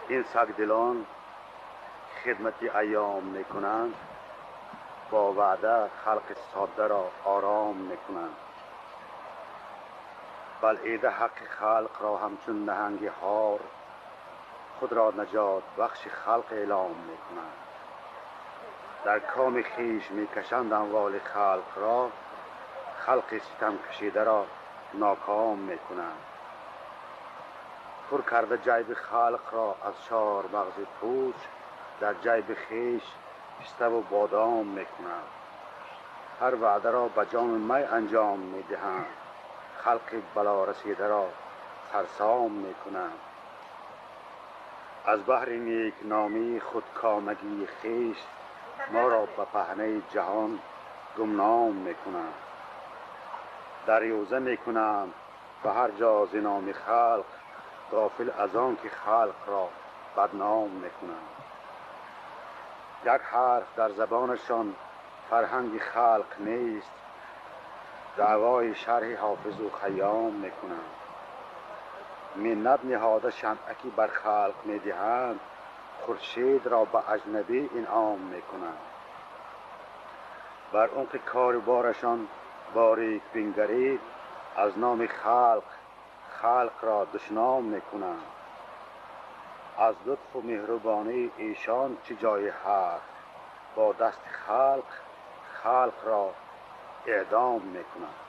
Ин сагдилон хидмати айём мекунанд, бо ваъда халқи содда ро ором мекунанд. Балъида ҳаққи халқро ҳамчун наҳанги ҳор, худро наҷотбахши халқ эълом мекунанд. Дар коми хеш мекашанд амволи халқро, халқи ситамкашидаро ноком мекунанд. Пур карда ҷайби халқро аз чормағзи пуч, дар ҷайби хеш пиставу бодом мекунанд. Ҳар ваъдаро ба ҷоми май анҷом медиҳанд, халқи балорасидаро сарсом мекунанд. Аз баҳри некномии худкомагии хеш моро ба паҳнаи ҷаҳон гумном мекунанд. Дарёза мекунанд ба ҳар ҷо зи номи халқ, ғофил аз он ки халқро бадном мекунанд. Як ҳарф дар забонашон фарҳанги халқ нест, даъвои шарҳи Ҳофизу Хайём мекунанд. Миннат ниҳода шамъаки бар халқ медиҳанд, хуршедро ба аҷнабӣ инъом мекунанд. Бар умқи кору борашон борик бингарид, аз номи халқ халқро душном мекунанд. Аз лутфу меҳрубонии эшон чӣ ҷои ҳарф, бо дасти халқ халқро эъдом мекунанд.